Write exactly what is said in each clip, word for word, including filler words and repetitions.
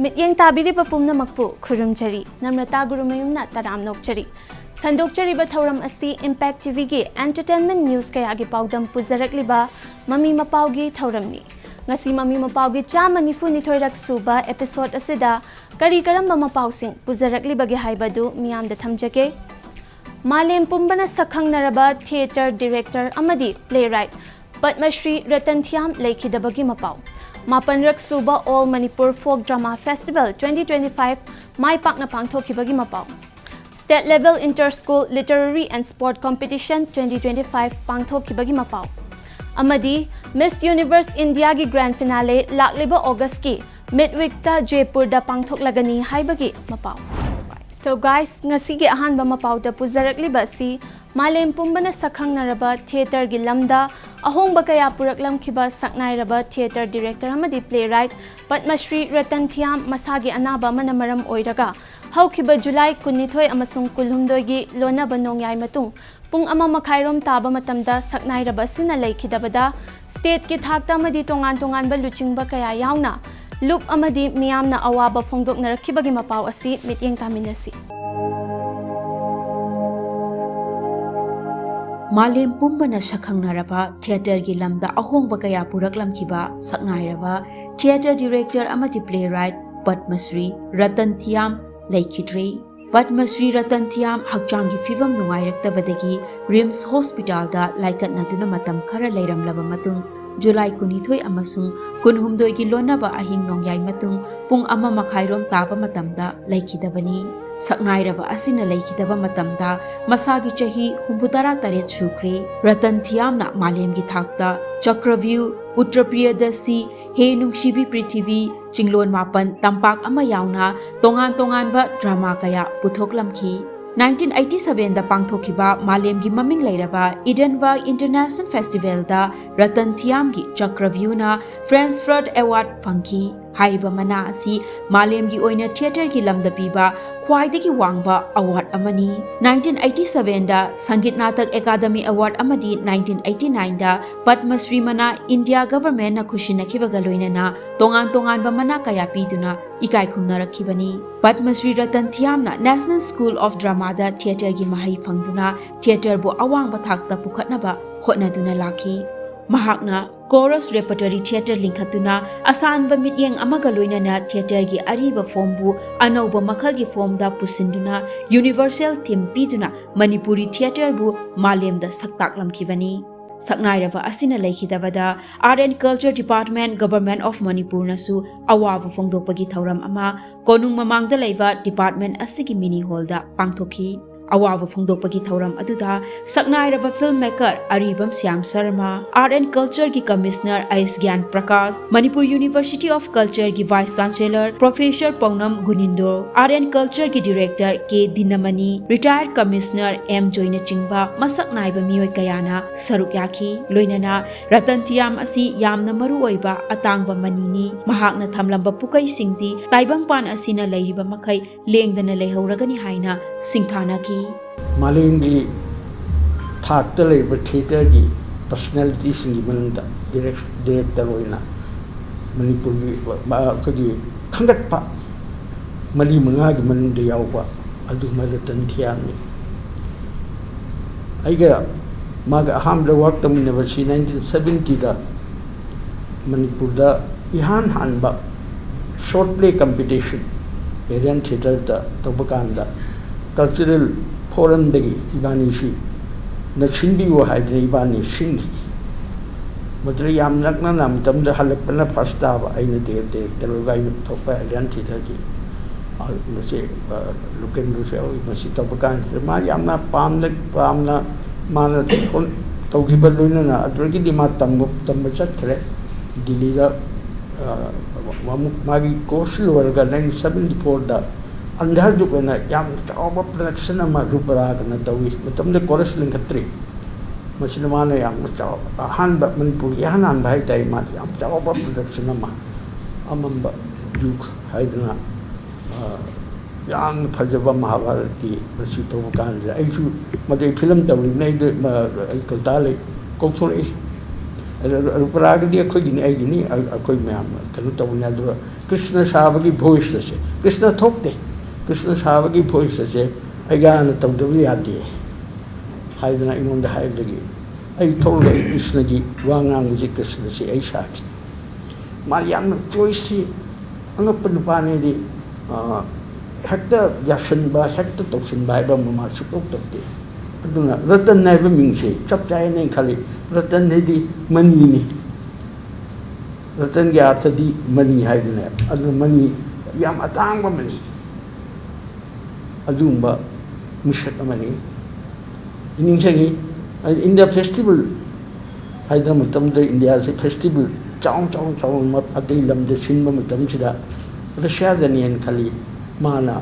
ꯃꯤꯠꯌꯦꯡ ꯇꯥꯕꯤꯔꯤꯕ ꯄꯨꯝꯅꯃꯛꯄꯨ ꯈꯨꯔꯨꯝꯖꯔꯤ꯫ ꯅꯝꯔꯇꯥ ꯒꯨꯔꯨꯃꯌꯨꯝꯅ ꯇꯔꯥꯝꯅ ꯑꯣꯛꯆꯔꯤ꯫ ꯁꯟꯗꯣꯛꯆꯔꯤꯕ ꯊꯧꯔꯝ ꯑꯁꯤ Impact ꯇꯤꯚꯤꯒꯤ entertainment news ꯀꯌꯥꯒꯤ ꯄꯥꯎꯗꯝ ꯄꯨꯖꯔꯛꯂꯤꯕ ꯃꯃꯤ ꯃꯄꯥꯎꯒꯤ ꯊꯧꯔꯝꯅꯤ꯫ ꯉꯁꯤ ꯃꯃꯤ ꯃꯄꯥꯎꯒꯤ ꯆꯥꯝꯃ ꯅꯤꯐꯨ ꯅꯤꯊꯣꯏꯔꯛ ꯁꯨꯕ episode ꯑꯁꯤꯗ ꯀꯔꯤ ꯀꯔꯝꯕ ꯃꯄꯥꯎꯁꯤꯡ ꯄꯨꯖꯔꯛꯂꯤꯕꯒꯦ ꯍꯥꯏꯕꯗꯨ ꯃꯤꯌꯥꯝꯗ ꯊꯝꯖꯒꯦ꯫ ꯃꯥꯂꯦꯝ ꯄꯨꯝꯕꯅ ꯁꯛꯈꯪꯅꯔꯕ theatre director ꯑꯃꯗꯤ playwright ꯄꯗꯃꯁ꯭ꯔꯤ ꯔꯇꯟ ꯊꯤꯌꯥꯝ ꯂꯩꯈꯤꯗꯕꯒꯤ ꯃꯄꯥꯎ꯫ ꯃꯥꯄꯟꯔꯛ ꯁꯨꯕ All Manipur Folk Drama Festival twenty twenty-five ꯃꯥꯏ ꯄꯥꯛꯅ ꯄꯥꯡꯊꯣꯛꯈꯤꯕꯒꯤ ꯃꯄꯥꯎ꯫ State Level Inter School Literary and Sport Competition twenty twenty-five ꯄꯥꯡꯊꯣꯛꯈꯤꯕꯒꯤ ꯃꯄꯥꯎ꯫ ꯑꯃꯗꯤ Miss Universe Indiaꯒꯤ grand finale ꯂꯥꯛꯂꯤꯕ Augustꯀꯤ midweekꯇ ꯖꯦꯄꯨꯔꯗ ꯄꯥꯡꯊꯣꯛꯂꯒꯅꯤ ꯍꯥꯏꯕꯒꯤ ꯃꯄꯥꯎ꯫ So guys, ꯉꯁꯤꯒꯤ ꯑꯍꯥꯟꯕ ꯃꯄꯥꯎꯗ ꯄꯨꯖꯔꯛꯂꯤꯕ ꯑꯁꯤ ꯃꯥꯂꯦꯝ ꯄꯨꯝꯕꯅ ꯁꯛꯈꯪꯅꯔꯕ theatreꯒꯤ ꯂꯝꯗ ꯑꯍꯣꯡꯕ ꯀꯌꯥ ꯄꯨꯔꯛꯂꯝꯈꯤꯕ ꯁꯛꯅꯥꯏꯔꯕ theatre director ꯑꯃꯗꯤ playwright ꯄꯗꯃꯁ꯭ꯔꯤ ꯔꯇꯟ ꯊꯤꯌꯥꯝ ꯃꯁꯥꯒꯤ ꯑꯅꯥꯕ ꯑꯃꯅ ꯃꯔꯝ ꯑꯣꯏꯔꯒ ꯍꯧꯈꯤꯕ July ꯀꯨꯟꯅꯤꯊꯣꯏ ꯑꯃꯁꯨꯡ ꯀꯨꯟꯍꯨꯝꯗꯣꯏꯒꯤ ꯂꯣꯟꯅꯕ ꯅꯣꯡꯌꯥꯏ ꯃꯇꯨꯡ ꯄꯨꯡ ꯑꯃ ꯃꯈꯥꯏꯔꯣꯝ ꯇꯥꯕ ꯃꯇꯝꯗ ꯁꯛꯅꯥꯏꯔꯕ ꯑꯁꯤꯅ ꯂꯩꯈꯤꯗꯕꯗ stateꯀꯤ ꯊꯥꯛꯇ ꯑꯃꯗꯤ ꯇꯣꯉꯥꯟ ꯇꯣꯉꯥꯟꯕ ꯂꯨꯆꯤꯡꯕ ꯀꯌꯥ ꯌꯥꯎꯅ ꯂꯨꯞ ꯑꯃꯗꯤ ꯃꯤꯌꯥꯝꯅ ꯑꯋꯥꯕ ꯐꯣꯡꯗꯣꯛꯅꯔꯛꯈꯤꯕꯒꯤ ꯃꯄꯥꯎ ꯑꯁꯤ ꯃꯤꯠꯌꯦꯡ ꯇꯥꯃꯤꯟꯅꯁꯤ꯫ ꯃꯥꯂꯦꯝ ꯄꯨꯝꯕꯅ ꯁꯛꯈꯪꯅꯔꯕ theatreꯒꯤ ꯂꯝꯗ ꯑꯍꯣꯡꯕ ꯀꯌꯥ ꯄꯨꯔꯛꯂꯝꯈꯤꯕ ꯁꯛꯅꯥꯏꯔꯕ theatre director ꯑꯃꯗꯤ playwright ꯄꯗꯃꯁ꯭ꯔꯤ ꯔꯇꯟ ꯊꯤꯌꯥꯝ ꯂꯩꯈꯤꯗ꯭ꯔꯦ꯫ ꯄꯗꯃꯁ꯭ꯔꯤ ꯔꯇꯟ ꯊꯤꯌꯥꯝ ꯍꯛꯆꯥꯡꯒꯤ ꯐꯤꯕꯝ ꯅꯨꯡꯉꯥꯏꯔꯛꯇꯕꯗꯒꯤ RIMS hospitalꯗ ꯂꯥꯏꯀꯠꯅꯗꯨꯅ ꯃꯇꯝ ꯈꯔ ꯂꯩꯔꯝꯂꯕ ꯃꯇꯨꯡ, July ꯀꯨꯟꯅꯤꯊꯣꯏ ꯑꯃꯁꯨꯡ ꯀꯨꯟꯍꯨꯝꯗꯣꯏꯒꯤ ꯂꯣꯟꯅꯕ ꯑꯍꯤꯡ ꯅꯣꯡꯌꯥꯏ ꯃꯇꯨꯡ ꯄꯨꯡ ꯑꯃ ꯃꯈꯥꯏꯔꯣꯝ ꯇꯥꯕ ꯃꯇꯝꯗ ꯂꯩꯈꯤꯗꯕꯅꯤ꯫ ꯁꯛꯅꯥꯏꯔꯕ ꯑꯁꯤꯅ ꯂꯩꯈꯤꯗꯕ ꯃꯇꯝꯗ ꯃꯁꯥꯒꯤ ꯆꯍꯤ ꯍꯨꯝꯐꯨꯇꯔꯥ ꯇꯔꯦꯠ ꯁꯨꯈ꯭ꯔꯦ꯫ ꯔꯇꯟ ꯊꯤꯌꯥꯝꯅ ꯃꯥꯂꯦꯝꯒꯤ ꯊꯥꯛꯇ ꯆꯀ꯭ꯔꯚ꯭ꯌꯨꯍ, ꯎꯠꯇꯔ ꯄ꯭ꯔꯤꯌꯗꯁꯤ, ꯍꯦ ꯅꯨꯡꯁꯤꯕꯤ ꯄ꯭ꯔꯤꯊꯤꯕꯤ, ꯆꯤꯡꯂꯣꯟ ꯃꯥꯄꯟ, ꯇꯝꯄꯥꯛ ꯑꯃ ꯌꯥꯎꯅ ꯇꯣꯉꯥꯟ ꯇꯣꯉꯥꯟꯕ drama ꯀꯌꯥ ꯄꯨꯊꯣꯛꯂꯝꯈꯤ꯫ Nineteen eighty sevenꯗ ꯄꯥꯡꯊꯣꯛꯈꯤꯕ ꯃꯥꯂꯦꯝꯒꯤ ꯃꯃꯤꯡ ꯂꯩꯔꯕ Edinburgh International Festivalꯗ Ratan ꯊꯤꯌꯥꯝꯒꯤ ꯆꯀ꯭ꯔꯚ꯭ꯌꯨꯍꯅ Fransford Award ꯐꯪꯈꯤ꯫ ꯍꯥꯏꯔꯤꯕ ꯃꯅꯥ ꯑꯁꯤ ꯃꯥꯂꯦꯝꯒꯤ ꯑꯣꯏꯅ ꯊꯤꯌꯦꯇꯔꯒꯤ ꯂꯝꯗ ꯄꯤꯕ ꯈ꯭ꯋꯥꯏꯗꯒꯤ ꯋꯥꯡꯕ ꯑꯦꯋꯥꯔꯗ ꯑꯃꯅꯤ꯫ ꯅꯥꯏꯟꯇꯤꯟ ꯑꯩꯠꯇꯤ ꯁꯚꯦꯟꯗ ꯁꯪꯒꯤꯠ ꯅꯥꯇꯛ ꯑꯦꯀꯥꯗꯃꯤ ꯑꯦꯋꯥꯔꯗ ꯑꯃꯗꯤ ꯅꯥꯏꯟꯇꯤꯟ ꯑꯩꯠꯇꯤ ꯅꯥꯏꯟꯗ ꯄꯗꯃ ꯁ꯭ꯔꯤ ꯃꯅꯥ ꯏꯟꯗꯤꯌꯥ ꯒꯚꯔꯟꯃꯦꯟꯠꯅ ꯈꯨꯠꯁꯤꯟꯅꯈꯤꯕꯒ ꯂꯣꯏꯅꯅ ꯇꯣꯉꯥꯟ ꯇꯣꯉꯥꯟꯕ ꯃꯅꯥ ꯀꯌꯥ ꯄꯤꯗꯨꯅ ꯏꯀꯥꯏ ꯈꯨꯝꯅꯔꯛꯈꯤꯕꯅꯤ꯫ Padma Shri Ratan ꯊꯤꯌꯥꯝꯅ National School of Dramaꯗ ꯊꯤꯌꯦꯇꯔꯒꯤ ꯃꯍꯩ ꯐꯪꯗꯨꯅ ꯊꯤꯌꯦꯇꯔꯕꯨ ꯑꯋꯥꯡꯕ ꯊꯥꯛꯇ ꯄꯨꯈꯠꯅꯕ ꯍꯣꯠꯅꯗꯨꯅ ꯂꯥꯛꯈꯤ꯫ ꯃꯍꯥꯛꯅ ꯀꯣꯔꯁ ꯔꯦꯄꯔꯇꯣꯔꯤ ꯊꯤꯌꯦꯇꯔ ꯂꯤꯡꯈꯠꯇꯨꯅ ꯑꯁꯥꯟꯕ ꯃꯤꯠꯌꯦꯡ ꯑꯃꯒ ꯂꯣꯏꯅꯅ ꯊꯤꯌꯦꯇꯔꯒꯤ ꯑꯔꯤꯕ ꯐꯣꯔꯝꯕꯨ ꯑꯅꯧꯕ ꯃꯈꯜꯒꯤ ꯐꯣꯔꯝꯗ ꯄꯨꯁꯤꯟꯗꯨꯅ ꯌꯨꯅꯤꯚꯔꯁꯦꯜ ꯊꯤꯝ ꯄꯤꯗꯨꯅ ꯃꯅꯤꯄꯨꯔꯤ ꯊꯤꯌꯦꯇꯔꯕꯨ ꯃꯥꯂꯦꯝꯗ ꯁꯛ ꯇꯥꯛꯂꯝꯈꯤꯕꯅꯤ꯫ ꯁꯛꯅꯥꯏꯔꯕ ꯑꯁꯤꯅ ꯂꯩꯈꯤꯗꯕꯗ Art and Culture Department, Government of ꯃꯅꯤꯄꯨꯔꯅꯁꯨ ꯑꯋꯥꯕ ꯐꯣꯡꯗꯣꯛꯄꯒꯤ ꯊꯧꯔꯝ ꯑꯃ ꯀꯣꯅꯨꯡ ꯃꯃꯥꯡꯗ ꯂꯩꯕ ꯗꯤꯄꯥꯔꯠꯃꯦꯟꯠ ꯑꯁꯤꯒꯤ ꯃꯤꯅꯤ ꯍꯣꯜꯗ ꯄꯥꯡꯊꯣꯛꯈꯤ꯫ ꯑꯋꯥꯕ ꯐꯣꯡꯗꯣꯛꯄꯒꯤ ꯊꯧꯔꯝ ꯑꯗꯨꯗ ꯁꯛꯅꯥꯏꯔꯕ film maker Aribam Shyam Sharma, Art and Cultureꯒꯤ ꯀꯃꯤꯁꯅꯔ ꯑꯩꯁ ꯒ꯭ꯌꯥꯟ ꯄ꯭ꯔꯀꯥꯁ, ꯃꯅꯤꯄꯨꯔ University of Cultureꯒꯤ Vice Chancellor Professor Paonam Gunindro, Art and Cultureꯒꯤ Director K Dinamani, retired Commissioner M Joinachingba ꯃꯁꯛ ꯅꯥꯏꯕ ꯃꯤꯑꯣꯏ ꯀꯌꯥꯅ ꯁꯔꯨꯛ ꯌꯥꯈꯤ꯫ ꯂꯣꯏꯅꯅ ꯔꯇꯟ ꯊꯤꯌꯥꯝ ꯑꯁꯤ ꯌꯥꯝꯅ ꯃꯔꯨ ꯑꯣꯏꯕ ꯑꯇꯥꯡꯕ ꯃꯅꯤꯅꯤ꯫ ꯃꯍꯥꯛꯅ ꯊꯝꯂꯝꯕ ꯄꯨꯀꯩꯁꯤꯡꯗꯤ ꯇꯥꯏꯕꯪꯄꯥꯟ ꯑꯁꯤꯅ ꯂꯩꯔꯤꯕ ꯃꯈꯩ ꯂꯦꯡꯗꯅ ꯂꯩꯍꯧꯔꯒꯅꯤ ꯍꯥꯏꯅ ꯁꯤꯡꯊꯥꯅꯈꯤ꯫ ꯃꯥꯂꯦꯝꯒꯤ ꯊꯥꯛꯇ ꯂꯩꯔꯤꯕ ꯊꯤꯌꯦꯇꯔꯒꯤ ꯄꯔꯁꯅꯦꯂꯤꯇꯤꯁꯤꯡꯒꯤ ꯃꯅꯨꯡꯗ ꯗꯤꯔꯦꯛ-, ꯗꯤꯔꯦꯛꯇꯔ ꯑꯣꯏꯅ ꯃꯅꯤꯄꯨꯔꯒꯤ ꯃ-, ꯑꯩꯈꯣꯏꯒꯤ ꯈꯟꯒꯠꯄ ꯃꯔꯤ ꯃꯉꯥꯒꯤ ꯃꯅꯨꯡꯗ ꯌꯥꯎꯕ ꯑꯗꯨ ꯃꯗꯨ ꯔꯇꯟ ꯊꯤꯌꯥꯝꯅꯤ꯫ ꯑꯩꯒ ꯃꯥꯒ ꯑꯍꯥꯟꯕꯗ ꯋꯥꯔꯛ ꯇꯧꯃꯤꯟꯅꯕꯁꯤ ꯅꯥꯏꯟꯇꯤꯟ ꯁꯕꯦꯟꯇꯤꯗ ꯃꯅꯤꯄꯨꯔꯗ ꯏꯍꯥꯟ ꯍꯥꯟꯕ ꯁꯣꯔꯠ ꯄ꯭ꯂꯦ ꯀꯝꯄꯤꯇꯤꯁꯟ ꯑꯦꯔꯤꯌꯥꯟ ꯊꯤꯌꯦꯇꯔꯗ ꯇꯧꯕ ꯀꯥꯟꯗ ꯀꯜꯆꯔꯦꯜ ꯐꯣꯔꯝꯗꯒꯤ ꯏꯕꯥꯅꯤꯁꯤ ꯅ ꯁꯤꯟꯕꯤꯌꯨ ꯍꯥꯏꯗꯅ ꯏꯕꯥꯅꯤ ꯁꯤꯟꯈꯤ꯫ ꯃꯗꯨꯗ ꯌꯥꯝ ꯅꯛꯅꯅ ꯃꯇꯝꯗ ꯍꯜꯂꯛꯄꯅ ꯐꯥꯔꯁ ꯇꯥꯕ, ꯑꯩꯅ ꯗꯤ-, ꯗꯤꯔꯦꯛꯇꯔ ꯑꯣꯏꯕ ꯑꯩꯅ ꯄꯨꯊꯣꯛꯄ ꯑꯦꯔꯤꯌꯥꯟ ꯊꯤꯌꯦꯇꯔꯒꯤ, ꯑ, ꯃꯁꯤ, ꯑ, ꯂꯨꯀꯦꯟꯗ꯭ꯔꯁꯨ ꯌꯥꯎꯔꯤ꯫ ꯃꯁꯤ ꯇꯧꯕ ꯀꯥꯟꯁꯤꯗ ꯃꯥ ꯌꯥꯝꯅ ꯄꯥꯝꯅ, ꯄꯥꯝꯅ ꯃꯥꯅ ꯍꯣꯟ-, ꯇꯧꯈꯤꯕ ꯂꯣꯏꯅꯅ ꯑꯗꯨꯗꯒꯤꯗꯤ ꯃꯥ ꯇꯝꯕ, ꯇꯝꯕ ꯆꯠꯈ꯭ꯔꯦ ꯗꯤꯜꯂꯤꯗ꯫ ꯑ, ꯑꯃꯨꯛ ꯃꯥꯒꯤ ꯀꯣꯔꯁ ꯂꯣꯏꯔꯒ ꯅꯥꯏꯟꯇꯤꯟ ꯁꯕꯦꯟꯇꯤ ꯐꯣꯔꯗ ꯑꯟꯙꯥꯔ ꯖꯨꯛ ꯑꯅ ꯌꯥꯝ ꯆꯥꯎꯕ ꯄ꯭ꯔꯗꯛꯁꯟ ꯑꯃ ꯔꯨꯄꯔꯥꯒꯅ ꯇꯧꯏ꯫ ꯃꯇꯝꯗ ꯀꯣꯔꯁ ꯂꯤꯡꯈꯠꯇ꯭ꯔꯤ꯫ ꯃꯁꯤꯗ ꯃꯥꯅ ꯌꯥꯝꯅ ꯆꯥꯎ-, ꯑꯍꯥꯟꯕ, ꯃꯅꯤꯄꯨꯔꯒꯤ ꯏꯍꯥꯟ ꯍꯥꯟꯕ ꯍꯥꯏ ꯇꯥꯏ, ꯃꯥꯅ ꯌꯥꯝ ꯆꯥꯎꯕ ꯄ꯭ꯔꯗꯛꯁꯟ ꯑꯃ ꯑꯃꯝꯕ ꯌꯨꯒ ꯍꯥꯏꯗꯅ, ꯑ, ꯌꯥꯝꯅ ꯐꯖꯕ ꯃꯍꯥꯚꯥꯔꯠꯀꯤ ꯃꯁꯤ ꯇꯧꯕ ꯀꯥꯟꯁꯤꯗ ꯑꯩꯁꯨ ꯃꯗꯨ ꯑꯩ ꯐꯤꯂꯝ ꯇꯧꯔꯤꯕꯅꯤ, ꯑꯩꯗ, ꯃ-, ꯑꯩ ꯀꯜꯇꯥ ꯂꯩ, ꯀꯧꯊꯣꯔꯛꯏ꯫ ꯑꯗꯨ, ꯑꯗꯨ ꯄꯔꯥꯒꯗꯤ ꯑꯩꯈꯣꯏꯒꯤꯅꯤ, ꯑꯩꯒꯤꯅꯤ, ꯑ-, ꯑꯩꯈꯣꯏ ꯃꯌꯥꯝ ꯀꯩꯅꯣ ꯇꯧꯕꯅꯤ꯫ ꯑꯗꯨꯒ ꯀ꯭ꯔꯤꯁꯅ ꯁꯥꯕꯒꯤ ꯚꯣꯏꯁ ꯑꯁꯦ, ꯀ꯭ꯔꯤꯁꯅ ꯊꯣꯛꯇꯦ, ꯀ꯭ꯔꯤꯁꯅ ꯁꯥꯕꯒꯤ ꯚꯣꯏꯁ ꯑꯁꯦ ꯑꯩꯒꯥꯅ ꯇꯧꯗꯕ ꯌꯥꯗꯦ ꯍꯥꯏꯗꯅ ꯑꯩꯉꯣꯟꯗ ꯍꯥꯏꯕꯗꯒꯤ ꯑꯩ ꯊꯣꯛꯂꯒ ꯑꯩ ꯀ꯭ꯔꯤꯁꯅꯒꯤ ꯋꯥ ꯉꯥꯡꯕꯁꯤ, ꯀ꯭ꯔꯤꯁꯅꯁꯤ ꯑꯩ ꯁꯥꯈꯤ꯫ ꯃꯥ ꯌꯥꯝꯅ ꯆꯣꯏꯁꯁꯤ ꯑꯉꯛꯄ ꯅꯨꯄꯥꯅꯦꯗꯤ, ꯑ, ꯍꯦꯛꯇ ꯌꯥꯁꯟꯕ, ꯍꯦꯛꯇ ꯇꯧꯁꯤꯟꯕ ꯍꯥꯏꯕ ꯑꯃ ꯃꯥ ꯁꯨꯛꯇꯧ ꯇꯧꯗꯦ꯫ ꯑꯗꯨꯅ ꯔꯇꯟ ꯍꯥꯏꯕ ꯃꯤꯡꯁꯦ ꯆꯞ ꯆꯥꯏꯅ ꯑꯩꯅ ꯈꯜꯂꯤ꯫ ꯔꯇꯟ ꯍꯥꯏꯗꯤ ꯃꯅꯤꯅꯤ꯫ ꯔꯇꯟꯒꯤ ꯑꯥꯔꯊꯗꯤ ꯃꯅꯤ ꯍꯥꯏꯕꯅꯦ꯫ ꯑꯗꯨ ꯃꯅꯤ ꯌꯥꯝ ꯑꯇꯥꯡꯕ ꯃꯅꯤ꯫ ꯑꯗꯨꯒꯨꯝꯕ ꯃꯤꯁꯛ ꯑꯃꯅꯤ꯫ ꯅꯤꯡꯁꯤꯡꯉꯤ, ꯏꯟꯗꯤꯌꯥ ꯐꯦꯁꯇꯤꯚꯦꯜ ꯍꯥꯏꯗꯅ ꯃꯇꯝꯗ ꯏꯟꯗꯤꯌꯥꯁꯦ ꯐꯦꯁꯇꯤꯚꯦꯜ ꯆꯥꯎ ꯆꯥꯎ ꯆꯥꯎꯅ ꯑꯇꯩ ꯂꯝꯗ ꯁꯤꯟꯕ ꯃꯇꯝꯁꯤꯗ ꯔꯁꯤꯌꯥꯗꯅꯦꯅ ꯈꯜꯂꯤ, ꯃꯥꯅ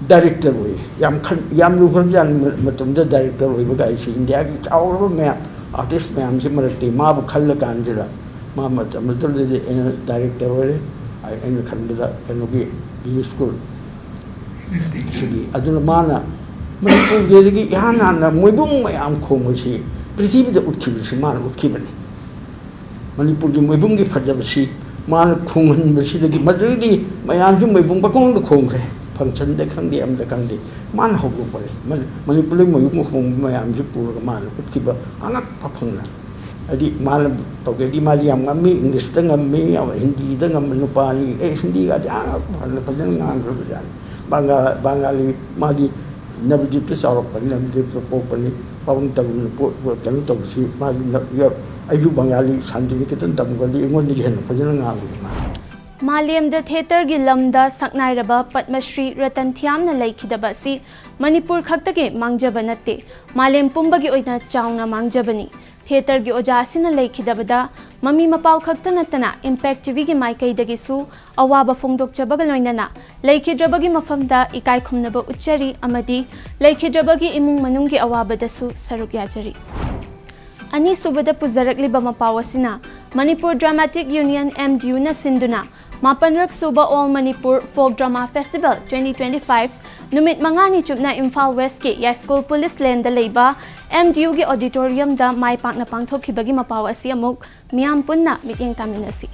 ꯗꯥꯏꯔꯦꯛꯇꯔ ꯑꯣꯏ꯫ ꯌꯥꯝ ꯈꯟ-, ꯌꯥꯝ ꯂꯨꯈ꯭ꯔꯕꯖꯥꯠꯅꯤ꯫ ꯃ-, ꯃꯇꯝꯗ ꯗꯥꯏꯔꯦꯛꯇꯔ ꯑꯣꯏꯕ ꯀꯥꯏꯁꯦ ꯏꯟꯗꯤꯌꯥꯒꯤ ꯆꯥꯎꯔꯕ ꯃꯌꯥꯝ, ꯑꯥꯔꯇꯤꯁ ꯃꯌꯥꯝꯁꯤ ꯃꯔꯛꯇꯒꯤ ꯃꯥꯕꯨ ꯈꯜꯂ ꯀꯥꯟꯁꯤꯗ ꯃꯥ ꯃꯇꯝ ꯑꯗꯨꯗꯗꯤ ꯑꯩꯅ ꯗꯥꯏꯔꯦꯛꯇꯔ ꯑꯣꯏꯔꯦ꯫ ꯑꯩ-, ꯑꯩꯅ ꯈꯟꯕꯗ ꯀꯩꯅꯣꯒꯤ ꯏꯪꯂꯤꯁ ꯁ꯭ꯀꯨꯜ ꯁꯤꯒꯤ꯫ ꯑꯗꯨꯅ ꯃꯥꯅ ꯃꯅꯤꯄꯨꯔꯒꯤꯗꯒꯤ ꯏꯍꯥꯟ ꯍꯥꯟꯅ ꯃꯣꯏꯕꯨꯡ ꯃꯌꯥꯝ ꯈꯣꯡꯕꯁꯤ ꯄ꯭ꯔꯤꯊꯤꯕꯤꯗ ꯎꯠꯈꯤꯕꯁꯤ ꯃꯥꯅ ꯎꯠꯈꯤꯕꯅꯤ꯫ ꯃꯅꯤꯄꯨꯔꯒꯤ ꯃꯣꯏꯕꯨꯡꯒꯤ ꯐꯖꯕꯁꯤ ꯃꯥꯅ ꯈꯣꯡꯍꯟꯕꯁꯤꯗꯒꯤ, ꯃꯗꯨꯗꯒꯤꯗꯤ ꯃꯌꯥꯝꯁꯨ ꯃꯣꯏꯕꯨꯡ ꯄꯪꯈꯣꯡꯗ ꯈꯣꯡꯈ꯭ꯔꯦ꯫ ꯐꯪꯁꯟꯗ ꯈꯪꯗꯦ, ꯑꯃꯗ ꯈꯪꯗꯦ, ꯃꯥꯅ ꯍꯧꯗꯣꯛꯄꯅꯤ꯫ ꯃꯅꯤ-, ꯃꯅꯤꯄꯨꯔꯗ ꯃꯣꯏꯕꯨꯡ ꯈꯣꯡꯕ ꯃꯌꯥꯝꯁꯤ ꯄꯨꯔꯒ ꯃꯥꯅ ꯎꯠꯈꯤꯕ ꯑꯉꯛꯄ ꯐꯪꯅ꯫ ꯍꯥꯏꯗꯤ ꯃꯥꯅ ꯇꯧꯒꯦꯗꯤ ꯃꯥꯗꯤ ꯌꯥꯝ ꯉꯝꯃꯤ, ꯏꯪꯂꯤꯁꯇ ꯉꯝꯃꯤ, ꯍꯤꯟꯗꯤꯗ ꯉꯝꯕ ꯅꯨꯄꯥꯅꯤ꯫ ꯑꯦ, ꯍꯤꯟꯗꯤꯒꯗꯤ ꯌꯥꯝ ꯐꯖꯅ, ꯐꯖꯅ ꯉꯥꯡꯈ꯭ꯔꯕꯖꯥꯠꯅꯤ꯫ ꯕꯪꯒꯥ-, ꯕꯪꯒꯥꯂꯤ, ꯃꯥꯗꯤ ꯅꯕꯗꯤꯞꯇ ꯆꯥꯎꯔꯛꯄꯅꯤ, ꯅꯕꯗꯤꯞꯇ ꯄꯣꯛꯄꯅꯤ꯫ ꯄꯥꯕꯨꯡ ꯇꯝꯅ ꯄꯣ-, ꯀꯩꯅꯣ ꯇꯧꯕꯁꯤ ꯃꯥꯗꯤ ꯅ-, ꯌ-, ꯑꯩꯁꯨ ꯕꯪꯒꯥꯂꯤ ꯁꯥꯟꯇꯤꯅꯤꯀꯦꯇꯟ ꯇꯝꯒꯗꯤ ꯑꯩꯉꯣꯟꯗꯒꯤ ꯍꯦꯟꯅ ꯐꯖꯅ ꯉꯥꯡꯕꯅꯤ ꯃꯥ꯫ ꯃꯥꯂꯦꯝꯗ ꯊꯤꯌꯦꯇꯔꯒꯤ ꯂꯝꯗ ꯁꯛꯅꯥꯏꯔꯕ ꯄꯗꯃꯁ꯭ꯔꯤ ꯔꯇꯟ ꯊꯤꯌꯥꯝꯅ ꯂꯩꯈꯤꯗꯕ ꯑꯁꯤ ꯃꯅꯤꯄꯨꯔ ꯈꯛꯇꯒꯤ ꯃꯥꯡꯖꯕ ꯅꯠꯇꯦ, ꯃꯥꯂꯦꯝ ꯄꯨꯝꯕꯒꯤ ꯑꯣꯏꯅ ꯆꯥꯎꯅ ꯃꯥꯡꯖꯕꯅꯤ꯫ ꯊꯤꯌꯦꯇꯔꯒꯤ ꯑꯣꯖꯥ ꯑꯁꯤꯅ ꯂꯩꯈꯤꯗꯕꯗ ꯃꯃꯤ ꯃꯄꯥꯎ ꯈꯛꯇ ꯅꯠꯇꯅ ꯏꯝꯄꯦꯛ ꯇꯤꯚꯤꯒꯤ ꯃꯥꯏꯀꯩꯗꯒꯤꯁꯨ ꯑꯋꯥꯕ ꯐꯣꯡꯗꯣꯛꯆꯕꯒ ꯂꯣꯏꯅꯅ ꯂꯩꯈꯤꯗ꯭ꯔꯕꯒꯤ ꯃꯐꯝꯗ ꯏꯀꯥꯏ ꯈꯨꯝꯅꯕ ꯎꯠꯆꯔꯤ ꯑꯃꯗꯤ ꯂꯩꯈꯤꯗ꯭ꯔꯕꯒꯤ ꯏꯃꯨꯡ ꯃꯅꯨꯡꯒꯤ ꯑꯋꯥꯕꯗꯁꯨ ꯁꯔꯨꯛ ꯌꯥꯖꯔꯤ꯫ ꯑꯅꯤꯁꯨꯕꯗ ꯄꯨꯖꯔꯛꯂꯤꯕ ꯃꯄꯥꯎ ꯑꯁꯤꯅ ꯃꯅꯤꯄꯨꯔ ꯗ꯭ꯔꯥꯃꯥꯇꯤꯛ ꯌꯨꯅꯤꯌꯟ, ꯑꯦꯝ ꯗꯤ ꯌꯨꯅ ꯁꯤꯟꯗꯨꯅ ꯃꯥꯄꯟꯔꯛ ꯁꯨꯕ All Manipur Folk Drama Festival twenty twenty-five ꯅꯨꯃꯤꯠ ꯃꯉꯥꯅꯤ ꯆꯨꯞꯅ ꯏꯝꯐꯥꯜ ꯋꯦꯁꯀꯤ ꯌꯥꯏꯁ꯭ꯀꯨꯜ ꯄꯨꯂꯤꯁ ꯂꯦꯟꯗ ꯂꯩꯕ M D Uꯒꯤ auditoriumꯗ ꯃꯥꯏ ꯄꯥꯛꯅ ꯄꯥꯡꯊꯣꯛꯈꯤꯕꯒꯤ ꯃꯄꯥꯎ ꯑꯁꯤ ꯑꯃꯨꯛ ꯃꯤꯌꯥꯝ ꯄꯨꯟꯅ ꯃꯤꯠꯌꯦꯡ ꯇꯥꯃꯤꯟꯅꯁꯤ꯫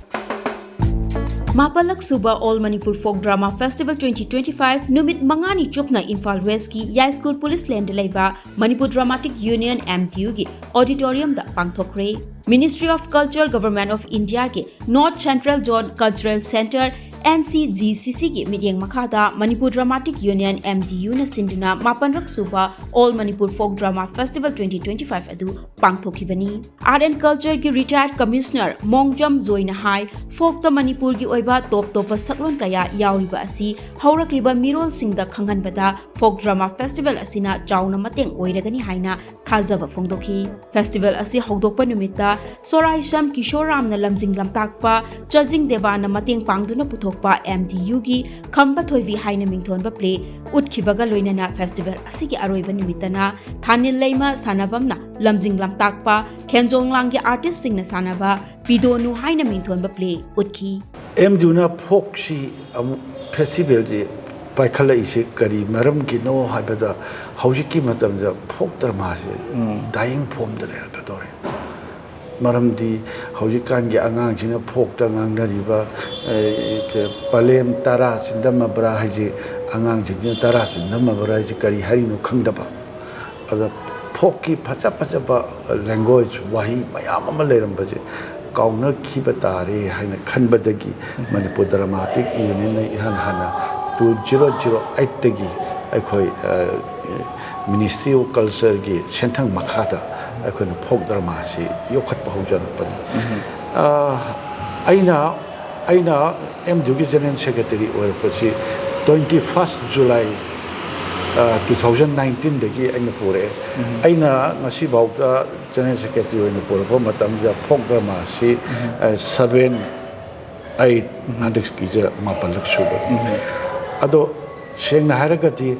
ꯃꯥꯄꯜꯂꯛ ꯁꯨꯕ All Manipur Folk Drama Festival twenty twenty-five ꯅꯨꯃꯤꯠ ꯃꯉꯥꯅꯤ ꯆꯨꯞꯅ ꯏꯝꯐꯥꯜ ꯋꯦꯁꯀꯤ ꯌꯥꯏꯁ꯭ꯀꯨꯜ ꯄꯨꯂꯤꯁ ꯂꯦꯟꯗ ꯂꯩꯕ Manipur Dramatic Union, M D Uꯒꯤ auditoriumꯗ ꯄꯥꯡꯊꯣꯛꯈ꯭ꯔꯦ꯫ Ministry of Culture, Government of Indiaꯒꯤ North Central Zone Cultural Centre, N C G C Cꯒꯤ ꯃꯤꯠꯌꯦꯡ ꯃꯈꯥꯗ Manipur Dramatic Union, M D Uꯅ ꯁꯤꯟꯗꯨꯅ ꯃꯥꯄꯟꯔꯛ ꯁꯨꯕ All Manipur Folk Drama Festival twenty twenty-five ꯑꯗꯨ ꯄꯥꯡꯊꯣꯛꯈꯤꯕꯅꯤ꯫ Art and Cultureꯒꯤ retired commissioner ꯃꯣꯡꯖꯝ ꯖꯣꯏꯅ ꯍꯥꯏ, folkꯇ ꯃꯅꯤꯄꯨꯔꯒꯤ ꯑꯣꯏꯕ ꯇꯣꯞ ꯇꯣꯞꯄ ꯁꯛꯂꯣꯟ ꯀꯌꯥ ꯌꯥꯎꯔꯤꯕ ꯑꯁꯤ ꯍꯧꯔꯛꯂꯤꯕ ꯃꯤꯔꯣꯜꯁꯤꯡꯗ ꯈꯪꯍꯟꯕꯗ Folk Drama Festival ꯑꯁꯤꯅ ꯆꯥꯎꯅ ꯃꯇꯦꯡ ꯑꯣꯏꯔꯒꯅꯤ ꯍꯥꯏꯅ ꯊꯥꯖꯕ ꯐꯣꯡꯗꯣꯛꯈꯤ꯫ Festival ꯑꯁꯤ ꯍꯧꯗꯣꯛꯄ ꯅꯨꯃꯤꯠꯇ ꯁꯣꯔꯥꯏꯁꯝ ꯀꯤꯁꯣꯔꯥꯝꯅ ꯂꯝꯖꯤꯡ ꯂꯝꯇꯥꯛꯄ, ꯆꯖꯤꯡ ꯗꯦꯕꯥꯅ ꯃꯇꯦꯡ ꯄꯥꯡꯗꯨꯅ ꯄꯨꯊꯣꯛꯄ M D Uꯒꯤ ꯈꯝꯕ ꯊꯣꯏꯕꯤ ꯍꯥꯏꯅ ꯃꯤꯡꯊꯣꯟꯕ play ꯎꯠꯈꯤꯕꯒ ꯂꯣꯏꯅꯅ festival ꯑꯁꯤꯒꯤ ꯑꯔꯣꯏꯕ ꯅꯨꯃꯤꯠꯇꯅ ꯊꯥꯅꯤꯜ ꯂꯩꯃ ꯁꯥꯟꯅꯕꯝꯅ ꯂꯝꯖꯤꯡ ꯂꯝꯇꯥꯛꯄ, ꯈꯦꯟꯖꯣꯡꯂꯥꯡꯒꯤ artistꯁꯤꯡꯅ ꯁꯥꯟꯅꯕ ꯄꯤꯗꯣꯅꯨ ꯍꯥꯏꯅ ꯃꯤꯡꯊꯣꯟꯕ play ꯎꯠꯈꯤ꯫ M D Uꯅ folkꯁꯤ ꯑꯃꯨꯛ festivalꯁꯤ ꯄꯥꯏꯈꯠꯂꯛꯏꯁꯦ ꯀꯔꯤ ꯃꯔꯝꯒꯤꯅꯣ ꯍꯥꯏꯕꯗ, ꯍꯧꯖꯤꯛꯀꯤ ꯃꯇꯝꯗ folk dramaꯁꯦ dying formꯗ ꯂꯩꯔꯛꯀꯗꯧꯔꯦ꯫ ꯃꯔꯝꯗꯤ ꯍꯧꯖꯤꯛꯀꯥꯟꯒꯤ ꯑꯉꯥꯡꯁꯤꯅ folkꯇ ꯉꯥꯡꯅꯔꯤꯕ, ꯑꯦ, ꯄꯂꯦꯝ ꯇꯔꯥ ꯆꯤꯟꯗꯝꯃꯕ꯭ꯔꯥ ꯍꯥꯏꯁꯦ, ꯑꯉꯥꯡꯁꯤꯡꯁꯤꯅ ꯇꯔꯥ ꯆꯤꯟꯗꯝꯃꯕ꯭ꯔꯥ ꯍꯥꯏꯁꯦ ꯀꯔꯤ ꯍꯥꯏꯔꯤꯅꯣ ꯈꯪꯗꯕ꯫ ꯑꯗ folkꯀꯤ ꯐꯖ ꯐꯖꯕ language, ꯋꯥꯍꯩ ꯃꯌꯥꯝ ꯑꯃ ꯂꯩꯔꯝꯕꯁꯦ ꯀꯥꯎꯅꯈꯤꯕ ꯇꯥꯔꯦ ꯍꯥꯏꯅ ꯈꯟꯕꯗꯒꯤ Manipur Dramatic Unionꯅ ꯏꯍꯥꯟ ꯍꯥꯟꯅ two zero zero eightꯇꯒꯤ ꯑꯩꯈꯣꯏ, ꯑ, Ministry of Cultureꯒꯤ ꯁꯦꯟꯊꯪ ꯃꯈꯥꯗ ꯑꯩꯈꯣꯏꯅ folk dramaꯁꯤ ꯌꯣꯛꯈꯠꯄ ꯍꯧꯖꯔꯛꯄꯅꯤ꯫ ꯑ, ꯑꯩꯅ, ꯑꯩꯅ M D Uꯒꯤ General Secretary ꯑꯣꯏꯔꯛꯄꯁꯤ twenty first July, ꯑ, two thousand nineteenꯗꯒꯤ ꯑꯩꯅ ꯄꯨꯔꯛꯑꯦ꯫ ꯑꯩꯅ ꯉꯁꯤꯐꯥꯎꯗ General Secretary ꯑꯣꯏꯅ ꯄꯨꯔꯛꯄ ꯃꯇꯝꯗ folk dramaꯁꯤ, ꯑ, seven, eight, ꯍꯟꯗꯛꯀꯤꯁꯦ ꯃꯥꯄꯜꯂꯛ ꯁꯨꯕ꯫ ꯑꯗꯣ ꯁꯦꯡꯅ ꯍꯥꯏꯔꯒꯗꯤ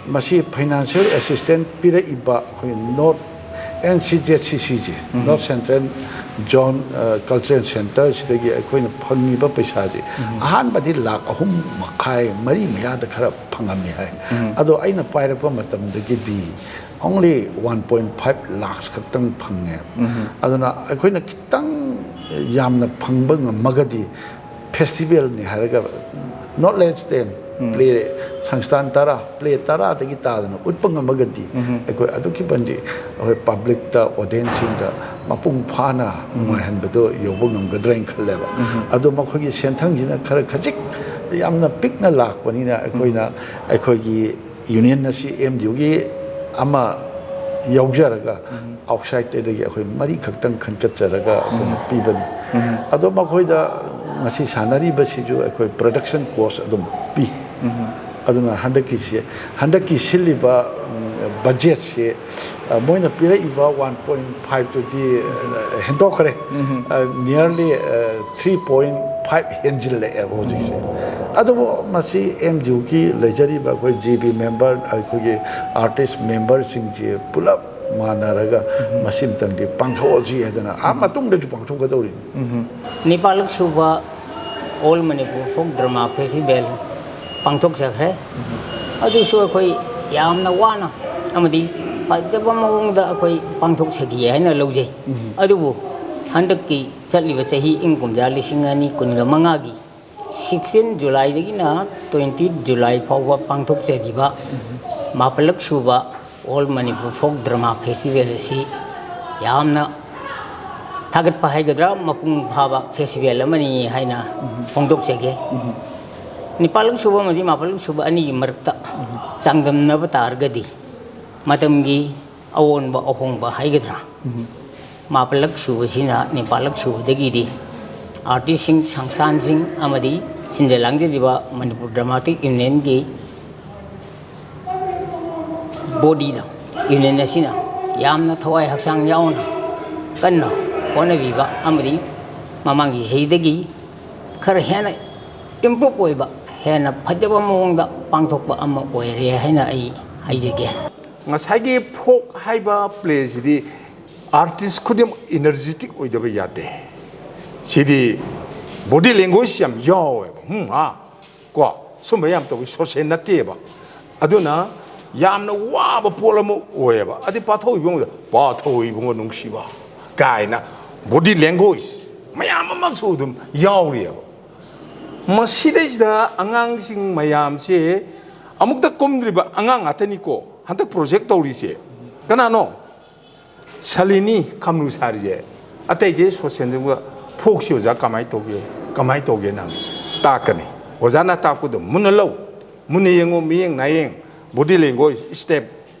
ꯃꯁꯤ financial assistance ꯄꯤꯔꯛꯏꯕ ꯑꯩꯈꯣꯏ North NCZCCꯁꯦ, North Central ꯖꯣꯟ ꯀꯜꯆꯔꯦꯜ ꯁꯦꯟꯇꯔꯁꯤꯗꯒꯤ ꯑꯩꯈꯣꯏꯅ ꯐꯪꯉꯤꯕ ꯄꯩꯁꯥꯁꯦ ꯑꯍꯥꯟꯕꯗꯤ ꯂꯥꯛ ꯑꯍꯨꯝ ꯃꯈꯥꯏ, ꯃꯔꯤ ꯃꯌꯥꯗ ꯈꯔ ꯐꯪꯉꯝꯃꯤ ꯍꯥꯏ꯫ ꯑꯗꯣ ꯑꯩꯅ ꯄꯥꯏꯔꯛꯄ ꯃꯇꯝꯗꯒꯤꯗꯤ only one point five lakhs ꯈꯛꯇꯪ ꯐꯪꯉꯦ꯫ ꯑꯗꯨꯅ ꯑꯩꯈꯣꯏꯅ ꯈꯤꯇꯪ ꯌꯥꯝꯅ ꯐꯪꯕ ꯉꯝꯃꯒꯗꯤ, ꯐꯦꯁꯇꯤꯚꯦꯜꯅꯤ ꯍꯥꯏꯔꯒ not less than play ꯁꯪꯁꯊꯥꯟ ꯇꯔꯥ, ꯄ꯭ꯂꯦ ꯇꯔꯥꯗꯒꯤ ꯇꯥꯗꯅ ꯎꯠꯄ ꯉꯝꯃꯒꯗꯤ, ꯑꯩꯈꯣꯏ ꯑꯗꯨꯛꯀꯤ ꯃꯇꯤꯛ ꯑꯩꯈꯣꯏ ꯄꯕ꯭ꯂꯤꯛꯇ, ꯑꯣꯗꯤꯌꯦꯟꯁꯁꯤꯡꯗ ꯃꯄꯨꯡ ꯐꯥꯅ ꯅꯨꯡꯉꯥꯏꯍꯟꯕꯗꯣ ꯌꯧꯕ ꯉꯝꯒꯗ꯭ꯔꯥ ꯍꯥꯏꯅ ꯈꯜꯂꯦꯕ꯫ ꯑꯗꯣ ꯃꯈꯣꯏꯒꯤ ꯁꯦꯟꯊꯪꯁꯤꯅ ꯈꯔ ꯈꯖꯤꯛ ꯌꯥꯝꯅ ꯄꯤꯛꯅ ꯂꯥꯛꯄꯅꯤꯅ, ꯑꯩꯈꯣꯏꯅ ꯑꯩꯈꯣꯏꯒꯤ ꯌꯨꯅꯤꯌꯟ ꯑꯁꯤ ꯑꯦꯝ ꯗꯤ ꯌꯨꯒꯤ ꯑꯃ ꯌꯥꯎꯖꯔꯒ, ꯑꯥꯎꯠꯁꯥꯏꯠꯇꯒꯤ ꯑꯩꯈꯣꯏ ꯃꯔꯤ ꯈꯛꯇꯪ ꯈꯟꯒꯠꯆꯔꯒ ꯑꯩꯈꯣꯏꯅ ꯄꯤꯕꯅꯤ꯫ ꯑꯗꯣ ꯃꯈꯣꯏꯗ ꯉꯁꯤ ꯁꯥꯟꯅꯔꯤꯕꯁꯤꯁꯨ ꯑꯩꯈꯣꯏ ꯄ꯭ꯔꯗꯛꯁꯟ ꯀꯣꯁ ꯑꯗꯨꯝ ꯄꯤ꯫ ꯑꯗꯨꯅ ꯍꯟꯗꯛꯀꯤꯁꯤ, ꯍꯟꯗꯛꯀꯤ ꯁꯤꯜꯂꯤꯕ ꯕꯖꯦꯠꯁꯤ, ꯃꯣꯏꯅ ꯄꯤꯔꯛꯏꯕ ꯋꯥꯟ ꯄꯣꯏꯟ ꯐꯥꯏꯚꯇꯨꯗꯤ ꯍꯦꯟꯗꯣꯛꯈ꯭ꯔꯦ꯫ Nearly three point five ꯍꯦꯟꯖꯤꯜꯂꯛꯑꯦꯕ ꯍꯧꯖꯤꯛꯁꯦ꯫ ꯑꯗꯨꯕꯨ ꯃꯁꯤ ꯑꯦꯝ ꯗꯤ ꯌꯨꯒꯤ ꯂꯩꯖꯔꯤꯕ ꯑꯩꯈꯣꯏ ꯖꯤ ꯕꯤ ꯃꯦꯝꯕꯔ, ꯑꯩꯈꯣꯏꯒꯤ ꯑꯥꯔꯇꯤꯁ ꯃꯦꯝꯕꯔꯁꯤꯡꯁꯦ ꯄꯨꯂꯞ ꯃꯥꯟꯅꯔꯒ ꯃꯁꯤꯃꯇꯪꯗꯤ ꯄꯥꯡꯊꯣꯛꯑꯁꯤ ꯍꯥꯏꯗꯅ ꯑꯥ ꯃꯇꯨꯡꯗꯁꯨ ꯄꯥꯡꯊꯣꯛꯀꯗꯧꯔꯤꯅꯤ꯫ ꯅꯤꯄꯥꯜꯂꯛ ꯁꯨꯕ All Manipur Folk Drama Festival ꯄꯥꯡꯊꯣꯛꯆꯈ꯭ꯔꯦ꯫ ꯑꯗꯨꯁꯨ ꯑꯩꯈꯣꯏ ꯌꯥꯝꯅ ꯋꯥꯅ ꯑꯃꯗꯤ ꯐꯖꯕ ꯃꯑꯣꯡꯗ ꯑꯩꯈꯣꯏ ꯄꯥꯡꯊꯣꯛꯆꯈꯤ ꯍꯥꯏꯅ ꯂꯧꯖꯩ꯫ ꯑꯗꯨꯕꯨ ꯍꯟꯗꯛꯀꯤ ꯆꯠꯂꯤꯕ ꯆꯍꯤ ꯏꯪ ꯀꯨꯝꯖꯥ ꯂꯤꯁꯤꯡ ꯑꯅꯤ ꯀꯨꯟꯒ ꯃꯉꯥꯒꯤ sixteen Julyꯗꯒꯤꯅ twenty July ꯐꯥꯎꯕ ꯄꯥꯡꯊꯣꯛꯆꯔꯤꯕ ꯃꯥꯄꯜꯂꯛ ꯁꯨꯕ All Manipur Folk Drama Festival ꯑꯁꯤ ꯌꯥꯝꯅ ꯊꯥꯒꯠꯄ ꯍꯥꯏꯒꯗ꯭ꯔꯥ, ꯃꯄꯨꯡ ꯐꯥꯕ ꯐꯦꯁꯇꯤꯚꯦꯜ ꯑꯃꯅꯤ ꯍꯥꯏꯅ ꯐꯣꯡꯗꯣꯛꯆꯒꯦ꯫ ꯅꯤꯄꯥꯜꯂꯛ ꯁꯨꯕ ꯑꯃꯗꯤ ꯃꯥꯄꯜꯂꯛ ꯁꯨꯕ ꯑꯅꯤꯒꯤ ꯃꯔꯛꯇ ꯆꯥꯡꯗꯝꯅꯕ ꯇꯥꯔꯒꯗꯤ, ꯃꯇꯝꯒꯤ ꯑꯑꯣꯟꯕ ꯑꯍꯣꯡꯕ ꯍꯥꯏꯒꯗ꯭ꯔꯥ, ꯃꯥꯄꯜꯂꯛ ꯁꯨꯕꯁꯤꯅ ꯅꯤꯄꯥꯜꯂꯛ ꯁꯨꯕꯗꯒꯤꯗꯤ ꯑꯥꯔꯇꯤꯁꯁꯤꯡ, ꯁꯪꯁꯊꯥꯟꯁꯤꯡ ꯑꯃꯗꯤ ꯁꯤꯟꯖ ꯂꯥꯡꯖꯔꯤꯕ ꯃꯅꯤꯄꯨꯔ ꯗ꯭ꯔꯃꯥꯇꯤꯛ ꯌꯨꯅꯤꯌꯟꯒꯤ ꯕꯣꯗꯤꯗ, ꯌꯨꯅꯤꯌꯟ ꯑꯁꯤꯅ ꯌꯥꯝꯅ ꯊꯋꯥꯏ ꯍꯛꯆꯥꯡ ꯌꯥꯎꯅ ꯀꯟꯅ ꯍꯣꯠꯅꯕꯤꯕ ꯑꯃꯗꯤ ꯃꯃꯥꯡꯒꯤ ꯆꯍꯤꯗꯒꯤ ꯈꯔ ꯍꯦꯟꯅ ꯏꯝꯄ꯭ꯔꯨꯞ ꯑꯣꯏꯕ, ꯍꯦꯟꯅ ꯐꯖꯕ ꯃꯑꯣꯡꯗ ꯄꯥꯡꯊꯣꯛꯄ ꯑꯃ ꯑꯣꯏꯔꯦ ꯍꯥꯏꯅ ꯑꯩ ꯍꯥꯏꯖꯒꯦ꯫ ꯉꯁꯥꯏꯒꯤ ꯐꯣꯛ ꯍꯥꯏꯕ ꯄ꯭ꯂꯦꯁꯤꯗꯤ ꯑꯥꯔꯇꯤꯁ ꯈꯨꯗꯤꯡꯃꯛ ꯏꯅꯔꯖꯦꯇꯤꯛ ꯑꯣꯏꯗꯕ ꯌꯥꯗꯦ꯫ ꯁꯤꯗꯤ ꯕꯣꯗꯤ ꯂꯦꯡꯒ꯭ꯋꯦꯖ ꯌꯥꯝ ꯌꯥꯎꯋꯦꯕ꯫ ꯍꯨꯝ ꯍꯥ ꯀꯣ, ꯁꯨꯝꯕ ꯌꯥꯝ ꯇꯧꯋꯤ꯫ ꯁꯣꯁꯦꯜ ꯅꯠꯇꯦꯕ꯫ ꯑꯗꯨꯅ ꯌꯥꯝꯅ ꯋꯥꯕ ꯄꯣꯠ ꯑꯃ ꯑꯣꯏꯌꯦꯕ꯫ ꯑꯗꯩ ꯄꯥꯊꯧ ꯏꯕꯨꯡꯉꯣꯗ, "ꯄꯥꯊꯧ ꯏꯕꯨꯡꯉꯣ ꯅꯨꯡꯁꯤꯕ" ꯀꯥꯏꯅ ꯕꯣꯗꯤ ꯂꯦꯡꯒ꯭ꯋꯦꯖ ꯃꯌꯥꯝ ꯑꯃꯁꯨ ꯑꯗꯨꯝ ꯌꯥꯎꯔꯤꯑꯕ꯫ ꯃꯁꯤꯗꯩꯁꯤꯗ ꯑꯉꯥꯡꯁꯤꯡ ꯃꯌꯥꯝꯁꯦ ꯑꯃꯨꯛꯇ ꯀꯨꯝꯗ꯭ꯔꯤꯕ ꯑꯉꯥꯡ ꯉꯥꯛꯇꯅꯤꯀꯣ ꯍꯟꯗꯛ ꯄ꯭ꯔꯣꯖꯦꯛ ꯇꯧꯔꯤꯁꯦ꯫ ꯀꯅꯥꯅꯣ? ꯁꯂꯤꯅꯤ ꯈꯝꯅꯨ ꯁꯥꯔꯤꯁꯦ꯫ ꯑꯇꯩꯗꯤ ꯁꯣꯁꯦꯜꯗꯨꯒ ꯐꯣꯛꯁꯤ ꯑꯣꯖꯥ ꯀꯃꯥꯏꯅ ꯇꯧꯒꯦ, ꯀꯃꯥꯏꯅ ꯇꯧꯒꯦꯅ ꯇꯥꯛꯀꯅꯤ꯫ ꯑꯣꯖꯥꯅ ꯇꯥꯛꯄꯗꯣ ꯃꯨꯟꯅ ꯂꯧ, ꯃꯨꯟꯅ ꯌꯦꯡꯉꯨ, ꯃꯤꯠꯌꯦꯡ ꯅꯥꯌꯦꯡ, ꯕꯣꯗꯤ ꯂꯦꯡꯒ꯭ꯋꯦꯖ, ꯁ꯭ꯇꯦꯞ,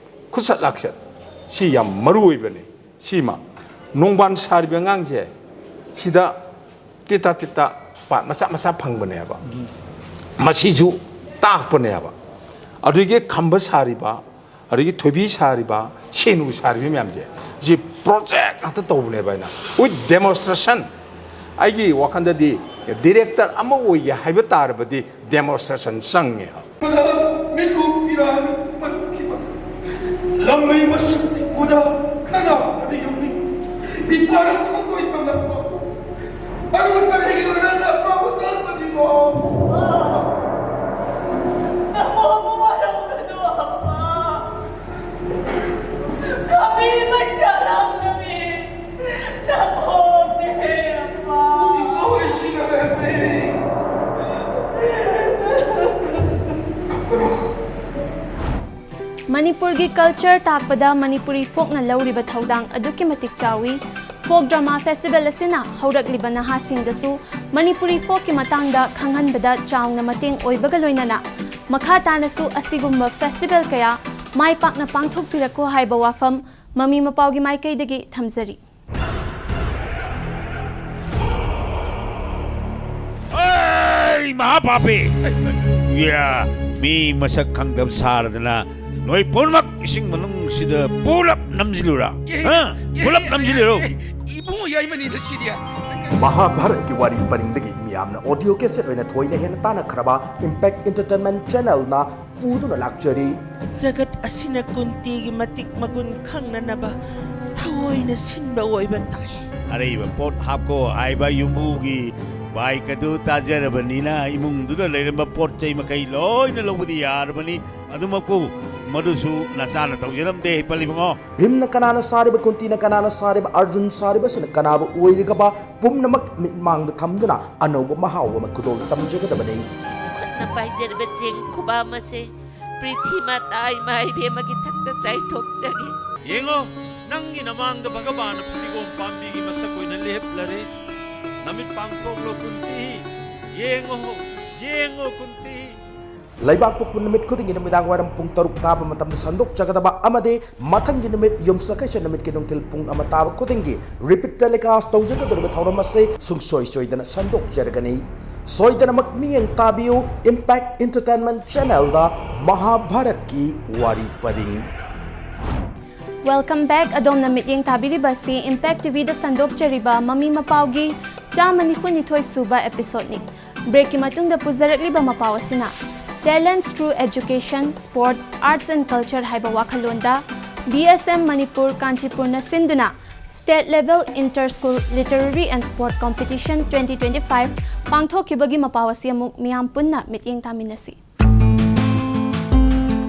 ꯈꯨꯠꯁꯠ ꯂꯥꯛꯁꯠ, ꯁꯤ ꯌꯥꯝ ꯃꯔꯨ ꯑꯣꯏꯕꯅꯤ꯫ ꯁꯤꯃ ꯅꯣꯡꯕꯥꯟ ꯁꯥꯔꯤꯕ ꯑꯉꯥꯡꯁꯦ ꯁꯤꯗ ꯇꯤꯇꯥ ꯇꯤꯇꯥ ꯄꯥꯔꯠ ꯃꯆꯥ ꯃꯆꯥ ꯐꯪꯕꯅꯦꯕ꯫ ꯃꯁꯤꯁꯨ ꯇꯥꯛꯄꯅꯦꯕ꯫ ꯑꯗꯨꯗꯒꯤ ꯈꯝꯕ ꯁꯥꯔꯤꯕ, ꯑꯗꯒꯤ ꯊꯣꯏꯕꯤ ꯁꯥꯔꯤꯕ, ꯁꯦꯅꯨ ꯁꯥꯔꯤꯕ ꯃꯌꯥꯝꯁꯦ, ꯁꯤ ꯄ꯭ꯔꯣꯖꯦꯛ ꯉꯥꯛꯇ ꯇꯧꯕꯅꯦꯕ ꯑꯩꯅ꯫ With demonstration꯫ ꯑꯩꯒꯤ ꯋꯥꯈꯜꯗꯗꯤ ꯗꯤꯔꯦꯛꯇꯔ ꯑꯃ ꯑꯣꯏꯒꯦ ꯍꯥꯏꯕ ꯇꯥꯔꯕꯗꯤ ꯗꯦꯃꯣꯟꯁꯇ꯭ꯔꯦꯁꯟ ꯆꯪꯉꯦ꯫ ꯃꯤꯀꯨꯞ ꯄꯤꯔꯥꯡ ꯃꯅꯨꯡꯈꯤꯕ ꯂꯝꯃꯩ ꯃꯁꯛ ꯎꯅ ꯀꯅꯥ ꯑꯗꯤ ꯌꯨꯝꯅꯤ ꯃꯤꯄꯥꯅ ꯈꯣꯡꯗꯣꯏ ꯇꯝꯂꯛꯄ ꯑꯔꯨ ꯀꯔꯤꯒꯤ ꯂꯣꯏꯅꯅ ꯑꯐꯕ ꯇꯥꯛꯄꯅꯤꯀꯣ꯫ ꯅꯃꯣꯕꯨ ꯋꯥꯔꯧꯒꯅꯨ, ꯑꯄꯥ꯫ ꯈꯥꯕꯤ ꯃꯩꯁꯥ ꯂꯥꯡꯂꯕꯤ ꯅꯃꯣꯕꯨꯅꯦ, ꯑꯄꯥ꯫ ꯏꯃꯥ ꯍꯣꯏ ꯁꯤꯅ ꯂꯩꯔꯝꯃꯦ꯫ ꯀꯞꯀꯅꯨ꯫ ꯃꯅꯤꯄꯨꯔꯒꯤ ꯀꯜꯆꯔ ꯇꯥꯛꯄꯗ ꯃꯅꯤꯄꯨꯔꯤ ꯐꯣꯛꯅ ꯂꯧꯔꯤꯕ ꯊꯧꯗꯥꯡ ꯑꯗꯨꯛꯀꯤ ꯃꯇꯤꯛ ꯆꯥꯎꯏ꯫ ꯐꯣꯛ ꯗ꯭ꯔꯃꯥ ꯐꯦꯁꯇꯤꯚꯦꯜ ꯑꯁꯤꯅ ꯍꯧꯔꯛꯂꯤꯕ ꯅꯍꯥꯁꯤꯡꯗꯁꯨ ꯃꯅꯤꯄꯨꯔꯤ ꯐꯣꯛꯀꯤ ꯃꯇꯥꯡꯗ ꯈꯪꯍꯟꯕꯗ ꯆꯥꯎꯅ ꯃꯇꯦꯡ ꯑꯣꯏꯕꯒ ꯂꯣꯏꯅꯅ ꯃꯈꯥ ꯇꯥꯅꯁꯨ ꯑꯁꯤꯒꯨꯝꯕ ꯐꯦꯁꯇꯤꯚꯦꯜ ꯀꯌꯥ ꯃꯥꯏ ꯄꯥꯛꯅ ꯄꯥꯡꯊꯣꯛꯄꯤꯔꯛꯈꯣ ꯍꯥꯏꯕ ꯋꯥꯐꯝ ꯃꯃꯤ ꯃꯄꯥꯎꯒꯤ ꯃꯥꯏꯀꯩꯗꯒꯤ ꯊꯝꯖꯔꯤ꯫ ꯑꯩ ꯃꯍꯥꯄꯥꯄꯤ! ꯌꯥ, ꯃꯤ ꯃꯁꯛ ꯈꯪꯗꯕ ꯁꯥꯔꯗꯅ ꯅꯣꯏ ꯄꯨꯝꯅꯃꯛ ꯏꯁꯤꯡ ꯃꯅꯨꯡꯁꯤꯗ ꯄꯨꯂꯞ ꯅꯝꯁꯤꯜꯂꯨꯔꯥ? ꯍꯥ? ꯄꯨꯂꯞ ꯅꯝꯁꯤꯜꯂꯨꯔꯣ? ꯏꯕꯨꯡꯉꯣ ꯌꯥꯏꯃꯅꯤꯗ ꯁꯤꯗꯤ꯫ ꯃꯍꯥꯚꯥꯔꯠꯀꯤ ꯋꯥꯔꯤ ꯄꯔꯤꯡꯗꯒꯤ ꯃꯤꯌꯥꯝꯅ ꯑꯣꯗꯤꯑꯣ ꯀꯦꯁꯦꯠ ꯑꯣꯏꯅ ꯊꯣꯏꯅ ꯍꯦꯟꯅ ꯇꯥꯟꯅꯈ꯭ꯔꯕ ꯏꯝꯄꯦꯛ ꯏꯟꯇꯔꯇꯦꯟꯃꯦꯟ ꯆꯦꯅꯦꯜꯅ ꯄꯨꯗꯨꯅ ꯂꯥꯛꯆꯔꯤ꯫ ꯖꯒꯠ ꯑꯁꯤꯅ ꯀꯨꯟꯇꯤꯒꯤ ꯃꯇꯤꯛ ꯃꯒꯨꯟ ꯈꯪꯅꯅꯕ ꯑꯣꯏꯅ ꯁꯤꯟꯕ ꯑꯣꯏꯕ ꯇꯥꯏ꯫ ꯑꯔꯩꯕ ꯄꯣꯠ ꯍꯥꯞꯀꯣ ꯍꯥꯏꯕ ꯌꯨꯝꯕꯨꯒꯤ ꯕꯥꯏꯛ ꯑꯗꯨ ꯇꯥꯖꯔꯕꯅꯤꯅ, ꯏꯃꯨꯡꯗꯨꯗ ꯂꯩꯔꯝꯕ ꯄꯣꯠ ꯆꯩ ꯃꯈꯩ ꯂꯣꯏꯅ ꯂꯧꯕꯗꯤ ꯌꯥꯔꯕꯅꯤ꯫ ꯑꯗꯨꯃꯛꯄꯨ ꯃꯗꯨꯁꯨ ꯅꯆꯥꯅ ꯇꯧꯖꯔꯝꯗꯦ, ꯄꯜꯂꯤꯕꯉꯣ꯫ ꯚꯤꯝꯅ ꯀꯅꯥꯅ ꯁꯥꯔꯤꯕ, ꯀꯨꯟꯇꯤꯅ ꯀꯅꯥꯅ ꯁꯥꯔꯤꯕ, ꯑꯔꯖꯨꯟ ꯁꯥꯔꯤꯕꯁꯤꯅ ꯀꯅꯥꯕꯨ ꯑꯣꯏꯔꯤꯒꯕ, ꯄꯨꯝꯅꯃꯛ ꯃꯤꯠꯃꯥꯡꯗ ꯊꯝꯗꯨꯅ ꯑꯅꯧꯕ ꯃꯍꯥꯎ ꯑꯃ ꯈꯨꯗꯣꯜ ꯇꯝꯖꯒꯗꯕꯅꯤ꯫ ꯈꯨꯠꯅ ꯄꯥꯏꯖꯔꯤꯕ ꯆꯦꯡ ꯈꯨꯕꯥꯝ ꯑꯁꯦ ꯄ꯭ꯔꯤꯊꯤ ꯃꯥꯇꯥ ꯏꯃꯥ ꯏꯕꯦꯝꯃꯒꯤ ꯊꯛꯇ ꯆꯥꯏꯊꯣꯛꯆꯒꯦ꯫ ꯌꯦꯡꯉꯣ, ꯅꯪꯒꯤ ꯅꯃꯥꯡꯗ ꯚꯒꯕꯥꯅ ꯐꯗꯤꯒꯣꯝ ꯄꯥꯝꯕꯤꯒꯤ ꯃꯁꯛ ꯑꯣꯏꯅ ꯂꯦꯞꯂꯔꯦ꯫ ꯅꯃꯤꯠ ꯄꯥꯡꯊꯣꯛꯂꯣ ꯀꯨꯟꯇꯤ, ꯌꯦꯡꯉꯣ, ꯌꯦꯡꯉꯣ ꯀꯨꯟꯇꯤ꯫ ꯂꯩꯕꯥꯛꯄꯣꯛꯄ ꯅꯨꯃꯤꯠ ꯈꯨꯗꯤꯡꯒꯤ ꯅꯨꯃꯤꯗꯥꯡ ꯋꯥꯏꯔꯝ ꯄꯨꯡ ꯇꯔꯨꯛ ꯇꯥꯕ ꯃꯇꯝꯗ ꯁꯟꯗꯣꯛꯆꯒꯗꯕ ꯑꯃꯗꯤ ꯃꯊꯪꯒꯤ ꯅꯨꯃꯤꯠ ꯌꯨꯝꯁꯀꯩꯁ ꯅꯨꯃꯤꯠꯀꯤ ꯅꯨꯡꯊꯤꯜ ꯄꯨꯡ ꯑꯃ ꯇꯥꯕ ꯈꯨꯗꯤꯡꯒꯤ repeat telecast ꯇꯧꯖꯒꯗꯧꯔꯤꯕ ꯊꯧꯔꯝ ꯑꯁꯤ ꯁꯨꯡꯁꯣꯏ ꯁꯣꯏꯗꯅ ꯁꯟꯗꯣꯛꯆꯔꯒꯅꯤ꯫ ꯁꯣꯏꯗꯅꯃꯛ ꯃꯤꯠꯌꯦꯡ ꯇꯥꯕꯤꯌꯨ Impact Entertainment channelꯗ ꯃꯍꯥꯚꯥꯔꯠꯀꯤ ꯋꯥꯔꯤ ꯄꯔꯤꯡ꯫ Welcome back꯫ ꯑꯗꯣꯝꯅ ꯃꯤꯠꯌꯦꯡ ꯇꯥꯕꯤꯔꯤꯕ ꯑꯁꯤ Impact TVꯗ ꯁꯟꯗꯣꯛꯆꯔꯤꯕ ꯃꯃꯤ ꯃꯄꯥꯎꯒꯤ ꯆꯥꯝꯃ ꯅꯤꯐꯨ ꯅꯤꯊꯣꯏ ꯁꯨꯕ episodeꯅꯤ꯫ Breakꯀꯤ ꯃꯇꯨꯡꯗ ꯄꯨꯖꯔꯛꯂꯤꯕ ꯃꯄꯥꯎ ꯑꯁꯤꯅ Talents Through Education, Sports, Arts and Culture ꯍꯥꯏꯕ ꯋꯥꯈꯜꯂꯣꯟꯗ BSM ꯃꯅꯤꯄꯨꯔ ꯀꯥꯟꯆꯤꯄꯨꯔꯅ ꯁꯤꯟꯗꯨꯅ State Level Inter School Literary and Sport Competition twenty twenty-five ꯄꯥꯡꯊꯣꯛꯈꯤꯕꯒꯤ ꯃꯄꯥꯎ ꯑꯁꯤ ꯑꯃꯨꯛ ꯃꯤꯌꯥꯝ ꯄꯨꯟꯅ ꯃꯤꯠꯌꯦꯡ ꯇꯥꯃꯤꯟꯅꯁꯤ꯫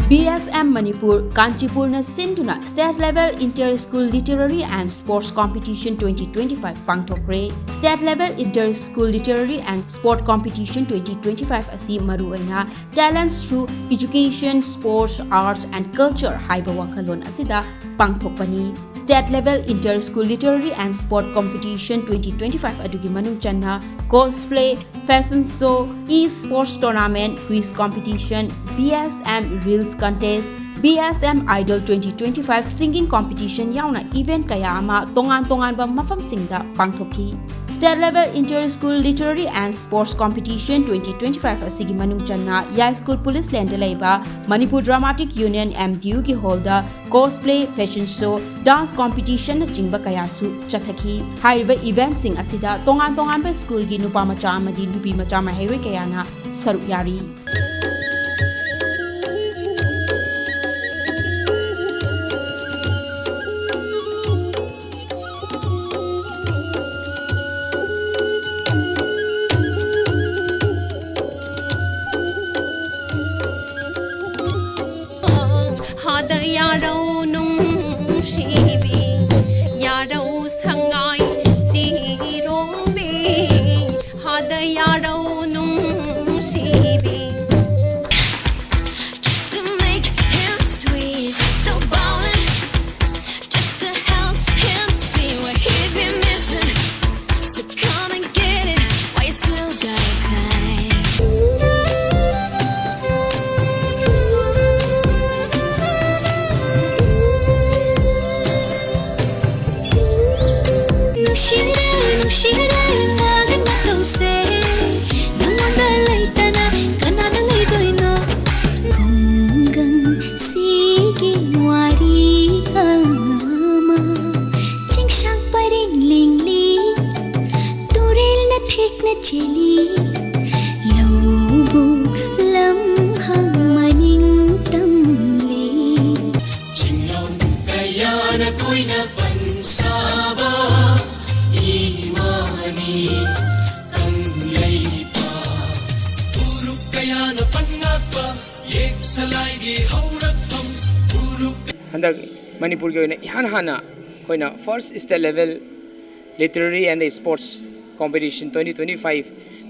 BSM ꯃꯅꯤꯄꯨꯔ ꯀꯥꯟꯆꯤꯄꯨꯔꯅ ꯁꯤꯟꯗꯨꯅ State Level Inter School Literary and Sports Competition twenty twenty-five ꯄꯥꯡꯊꯣꯛꯈ꯭ꯔꯦ꯫ State Level Inter School Literary and Sport Competition twenty twenty-five ꯑꯁꯤ ꯃꯔꯨꯑꯣꯏꯅ Talents Through Education, Sports, Arts and Culture ꯍꯥꯏꯕ ꯋꯥꯈꯜꯂꯣꯟ ꯑꯁꯤꯗ ꯄꯥꯡꯊꯣꯛꯄꯅꯤ꯫ State Level Inter School Literary and Sport Competition twenty twenty-five ꯑꯗꯨꯒꯤ ꯃꯅꯨꯡ ꯆꯟꯅ cosplay, fashion show, e-sports tournament, quiz competition, BSM Reels Contest, BSM Idol twenty twenty-five Singing Competition ꯌꯥꯎꯅ event ꯀꯌꯥ ꯑꯃ ꯇꯣꯉꯥꯟ ꯇꯣꯉꯥꯟꯕ ꯃꯐꯝꯁꯤꯡꯗ ꯄꯥꯡꯊꯣꯛꯈꯤ꯫ State Level Inter School Literary and Sports Competition twenty twenty-five ꯑꯁꯤꯒꯤ ꯃꯅꯨꯡ ꯆꯟꯅ ꯌꯥꯏꯁ꯭ꯀꯨꯜ ꯄꯨꯂꯤꯁ ꯂꯦꯟꯗ ꯂꯩꯕ Manipur Dramatic Union, MDUꯒꯤ hallꯗ cosplay, fashion show, dance competitionꯅꯆꯤꯡꯕ ꯀꯌꯥꯁꯨ ꯆꯠꯊꯈꯤ꯫ ꯍꯥꯏꯔꯤꯕ eventꯁꯤꯡ ꯑꯁꯤꯗ ꯇꯣꯉꯥꯟ ꯇꯣꯉꯥꯟꯕ ꯁ꯭ꯀꯨꯜꯒꯤ ꯅꯨꯄꯥ ꯃꯆꯥ ꯑꯃꯗꯤ ꯅꯨꯄꯤ ꯃꯆꯥ ꯃꯍꯩꯔꯣꯏ ꯀꯌꯥꯅ ꯁꯔꯨꯛ ꯌꯥꯔꯤ꯫ ꯍꯟꯗꯛ ꯃꯅꯤꯄꯨꯔꯒꯤ ꯑꯣꯏꯅ ꯏꯍꯥꯟ ꯍꯥꯟꯅ ꯑꯩꯈꯣꯏꯅ first state level literary and sports competition twenty twenty five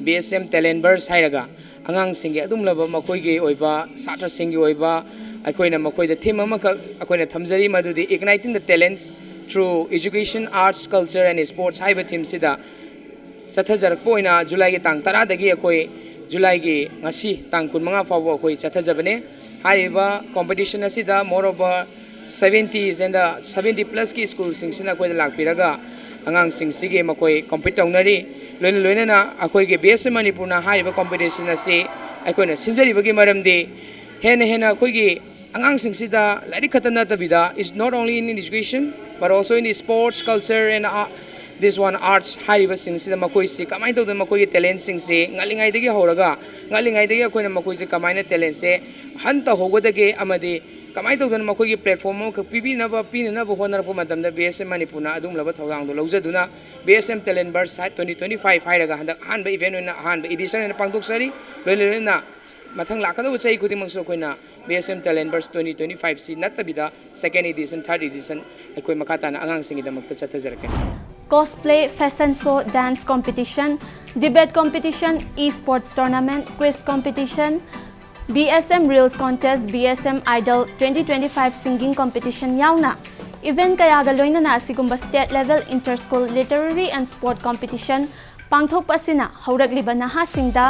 B S M Talent Burst ꯍꯥꯏꯔꯒ ꯑꯉꯥꯡꯁꯤꯡꯒꯤ ꯑꯗꯨꯝꯂꯕ ꯃꯈꯣꯏꯒꯤ ꯑꯣꯏꯕ ꯁꯥꯇ꯭ꯔꯁꯤꯡꯒꯤ ꯑꯣꯏꯕ ꯑꯩꯈꯣꯏꯅ ꯃꯈꯣꯏꯗ theme ꯑꯃꯈꯛ ꯑꯩꯈꯣꯏꯅ ꯊꯝꯖꯔꯤ, ꯃꯗꯨꯗꯤ Igniting the Talents Through Education, Arts, Culture and Sports ꯍꯥꯏꯕ themeꯁꯤꯗ ꯆꯠꯊꯖꯔꯛꯄ ꯑꯣꯏꯅ ꯖꯨꯂꯥꯏꯒꯤ ꯇꯥꯡ ꯇꯔꯥꯗꯒꯤ ꯑꯩꯈꯣꯏ ꯖꯨꯂꯥꯏꯒꯤ ꯉꯁꯤ ꯇꯥꯡ ꯀꯨꯟꯃꯉꯥ ꯐꯥꯎꯕ ꯑꯩꯈꯣꯏ ꯆꯠꯊꯖꯕꯅꯦ꯫ ꯍꯥꯏꯔꯤꯕ competition ꯑꯁꯤꯗ moreover seventies and seventy plusꯀꯤ ꯁ꯭ꯀꯨꯜꯁꯤꯡꯁꯤꯅ ꯑꯩꯈꯣꯏꯗ ꯂꯥꯛꯄꯤꯔꯒ ꯑꯉꯥꯡꯁꯤꯡꯁꯤꯒꯤ ꯃꯈꯣꯏ compete ꯇꯧꯅꯔꯤ꯫ ꯂꯣꯏꯅ ꯂꯣꯏꯅꯅ ꯑꯩꯈꯣꯏꯒꯤ B S M ꯃꯅꯤꯄꯨꯔꯅ ꯍꯥꯏꯔꯤꯕ competition ꯑꯁꯤ ꯑꯩꯈꯣꯏꯅ ꯁꯤꯟꯖꯔꯤꯕꯒꯤ ꯃꯔꯝꯗꯤ ꯍꯦꯟꯅ ꯍꯦꯟꯅ ꯑꯩꯈꯣꯏꯒꯤ ꯑꯉꯥꯡꯁꯤꯡꯁꯤꯗ ꯂꯥꯏꯔꯤꯛ ꯈꯛꯇ ꯅꯠꯇꯕꯤꯗ, is not only in education but also in sports, culture and uh, this one arts ꯍꯥꯏꯔꯤꯕꯁꯤꯡꯁꯤꯗ ꯃꯈꯣꯏꯁꯤ ꯀꯃꯥꯏꯅ ꯇꯧꯗꯅ ꯃꯈꯣꯏꯒꯤ talentꯁꯤꯡꯁꯤ ꯉꯜꯂꯤꯉꯩꯗꯒꯤ ꯍꯧꯔꯒ ꯉꯜꯂꯤꯉꯩꯗꯒꯤ ꯑꯩꯈꯣꯏꯅ ꯃꯈꯣꯏꯁꯦ ꯀꯃꯥꯏꯅ talentꯁꯦ hunt ꯇꯧꯍꯧꯒꯗꯒꯦ ꯑꯃꯗꯤ ꯀꯃꯥꯏꯅ ꯇꯧꯗꯅ ꯃꯈꯣꯏꯒꯤ platform ꯑꯃꯈꯛ ꯄꯤꯕꯤꯅꯕ ꯄꯤꯅꯅꯕ ꯍꯣꯠꯅꯔꯛꯄ ꯃꯇꯝꯗ B S M ꯃꯅꯤꯄꯨꯔꯅ ꯑꯗꯨꯒꯨꯝꯂꯕ ꯊꯧꯗꯥꯡꯗꯣ ꯂꯧꯖꯗꯨꯅ B S M Talent Burst twenty twenty five ꯍꯥꯏꯔꯒ ꯍꯟꯗꯛ ꯑꯍꯥꯟꯕ event ꯑꯣꯏꯅ ꯑꯍꯥꯟꯕ edition ꯑꯣꯏꯅ ꯄꯥꯡꯊꯣꯛꯆꯔꯤ꯫ ꯂꯣꯏꯅ ꯂꯣꯏꯅꯅ ꯃꯊꯪ ꯂꯥꯛꯀꯗꯧꯕ ꯆꯍꯤ ꯈꯨꯗꯤꯡꯃꯛꯁꯨ ꯑꯩꯈꯣꯏꯅ B S M Talent Burst twenty twenty five ꯁꯤ ꯅꯠꯇꯕꯤꯗ second edition, third edition ꯑꯩꯈꯣꯏ ꯃꯈꯥ ꯇꯥꯅ ꯑꯉꯥꯡꯁꯤꯡꯒꯤꯗꯃꯛꯇ ꯆꯠꯊꯖꯔꯛꯀꯅꯤ꯫ Cosplay, fashion show, dance competition, debate competition, e-sports tournament, quiz competition, B S M Reels contest, B S M Idol twenty twenty five singing competition ꯌꯥꯎꯅ event ꯀꯌꯥꯒ ꯂꯣꯏꯅꯅ ꯑꯁꯤꯒꯨꯝꯕ state level inter school literary and sport competition ꯄꯥꯡꯊꯣꯛꯄ ꯑꯁꯤꯅ ꯍꯧꯔꯛꯂꯤꯕ ꯅꯍꯥꯁꯤꯡꯗ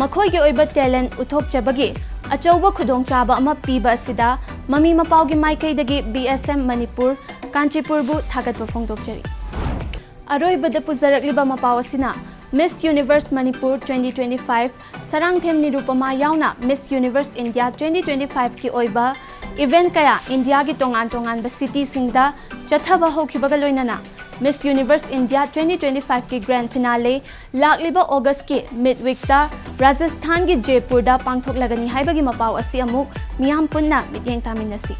ꯃꯈꯣꯏꯒꯤ ꯑꯣꯏꯕ talent ꯎꯠꯊꯣꯛꯆꯕꯒꯤ ꯑꯆꯧꯕ ꯈꯨꯗꯣꯡꯆꯥꯕ ꯑꯃ ꯄꯤꯕ ꯑꯁꯤꯗ ꯃꯃꯤ ꯃꯄꯥꯎꯒꯤ ꯃꯥꯏꯀꯩꯗꯒꯤ B S M ꯃꯅꯤꯄꯨꯔ, ꯀꯥꯟꯆꯤꯄꯨꯔꯕꯨ ꯊꯥꯒꯠꯄ ꯐꯣꯡꯗꯣꯛꯆꯔꯤ꯫ ꯑꯔꯣꯏꯕꯗ ꯄꯨꯖꯔꯛꯂꯤꯕ ꯃꯄꯥꯎ ꯑꯁꯤꯅ Miss Universe Manipur twenty twenty five Sarangthem Nirupama ꯌꯥꯎꯅ Miss Universe India twenty twenty five ꯀꯤ ꯑꯣꯏꯕ event ꯀꯌꯥ ꯏꯟꯗꯤꯌꯥꯒꯤ ꯇꯣꯉꯥꯟ ꯇꯣꯉꯥꯟꯕ cityꯁꯤꯡꯗ ꯆꯠꯊꯕ ꯍꯧꯈꯤꯕꯒ ꯂꯣꯏꯅꯅ Miss Universe India twenty twenty five ꯀꯤ grand finale ꯂꯥꯛꯂꯤꯕ August ꯀꯤ mid week ꯇ ꯔꯥꯖꯁꯊꯥꯟꯒꯤ ꯖꯦꯄꯨꯔꯗ ꯄꯥꯡꯊꯣꯛꯂꯒꯅꯤ ꯍꯥꯏꯕꯒꯤ ꯃꯄꯥꯎ ꯑꯁꯤ ꯑꯃꯨꯛ ꯃꯤꯌꯥꯝ ꯄꯨꯟꯅ ꯃꯤꯠꯌꯦꯡ ꯇꯥꯃꯤꯟꯅꯁꯤ꯫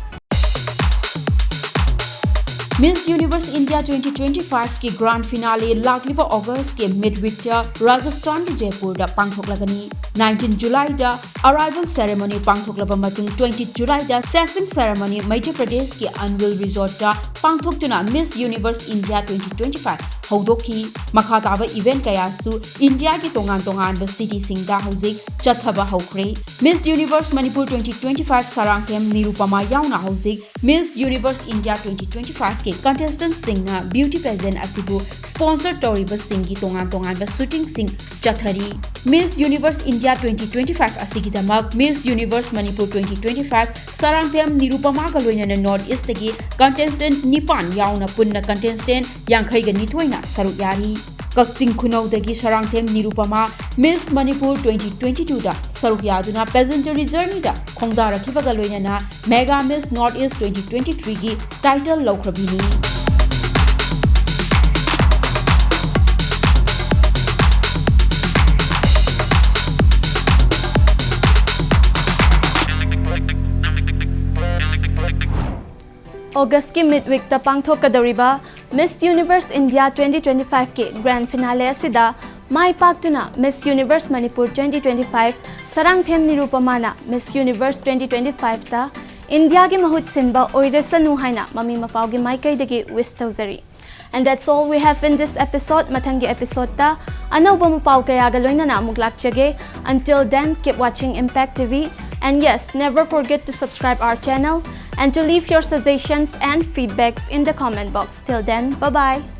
Miss Universe India twenty twenty-five ꯀꯤ grand finale ꯂꯥꯛꯂꯤꯕ August ꯀꯤ midweek ꯇ ꯔꯥꯖꯁꯊꯥꯟꯒꯤ ꯖꯥꯏꯄꯨꯔꯗ ꯄꯥꯡꯊꯣꯛꯂꯒꯅꯤ꯫ Nineteen July ꯗ arrival ceremony ꯄꯥꯡꯊꯣꯛꯂꯕ ꯃꯇꯨꯡ, twenty July ꯗ sacking ceremony ꯃꯩꯙ꯭ꯌ ꯄ꯭ꯔꯗꯦꯁꯀꯤ Anvil Resort ꯇ ꯄꯥꯡꯊꯣꯛꯇꯨꯅ Miss Universe India twenty twenty-five ꯍꯧꯗꯣꯛꯈꯤ꯫ ꯃꯈꯥ ꯇꯥꯕ event ꯀꯌꯥꯁꯨ ꯏꯟꯗꯤꯌꯥꯒꯤ ꯇꯣꯉꯥꯟ ꯇꯣꯉꯥꯟꯕ city ꯁꯤꯡꯗ ꯍꯧꯖꯤꯛ ꯆꯠꯊꯕ ꯍꯧꯈ꯭ꯔꯦ꯫ Miss Universe Manipur twenty twenty-five Sarangthem Nirupama ꯌꯥꯎꯅ ꯍꯧꯖꯤꯛ Miss Universe India twenty twenty-five ꯀꯤ contestant ꯁꯤꯡꯅ beauty pageant ꯑꯁꯤꯕꯨ sponsor ꯇꯧꯔꯤꯕꯁꯤꯡꯒꯤ ꯇꯣꯉꯥꯟ ꯇꯣꯉꯥꯟꯕ shooting ꯁꯤꯡ ꯆꯠꯊꯔꯤ꯫ Miss Universe India twenty twenty-five ꯑꯁꯤꯒꯤꯗꯃꯛ Miss Universe Manipur twenty twenty-five Sarangthem ꯅꯤꯔꯨꯄꯃꯥꯒ ꯂꯣꯏꯅꯅ North East ꯇꯒꯤ contestant ꯅꯤꯄꯥꯟ ꯌꯥꯎꯅ ꯄꯨꯟꯅ contestant ꯌꯥꯡꯈꯩꯒ ꯅꯤꯊꯣꯏꯅ ꯁꯔꯨꯛ ꯌꯥꯔꯤ꯫ ꯀꯛꯆꯤꯡ ꯈꯨꯅꯧꯗꯒꯤ Sarangthem Nirupama Miss Manipur twenty twenty-two ꯗ ꯁꯔꯨꯛ ꯌꯥꯗꯨꯅ pageantry journey ꯗ ꯈꯣꯡꯗꯥꯔꯛꯈꯤꯕꯒ ꯂꯣꯏꯅꯅ Mega Miss North East twenty twenty-three ꯒꯤ title ꯂꯧꯈ꯭ꯔꯕꯤꯅꯤ꯫ August ꯀꯤ midweek ꯇ ꯄꯥꯡꯊꯣꯛꯀꯗꯧꯔꯤꯕ Miss Universe India twenty twenty-five ꯀꯤ grand finale ꯑꯁꯤꯗ ꯃꯥꯏ ꯄꯥꯛꯇꯨꯅ Miss Universe Manipur twenty twenty-five Sarangthem ꯅꯤꯔꯨꯄꯃꯥꯅ Miss Universe twenty twenty-five ꯇ ꯏꯟꯗꯤꯌꯥꯒꯤ ꯃꯍꯨꯠ ꯁꯤꯟꯕ ꯑꯣꯏꯔꯁꯅꯨ ꯍꯥꯏꯅ ꯃꯃꯤ ꯃꯄꯥꯎꯒꯤ ꯃꯥꯏꯀꯩꯗꯒꯤ wish ꯇꯧꯖꯔꯤ꯫ And that's all we have in this episode. ꯃꯊꯪꯒꯤ episode ꯇ ꯑꯅꯧꯕ ꯃꯄꯥꯎ ꯀꯌꯥꯒ ꯂꯣꯏꯅꯅ ꯑꯃꯨꯛ ꯂꯥꯛꯆꯒꯦ꯫ Until then, keep watching Impact T V. And yes, never forget to subscribe our channel and to leave your suggestions and feedbacks in the comment box. Till then, bye-bye.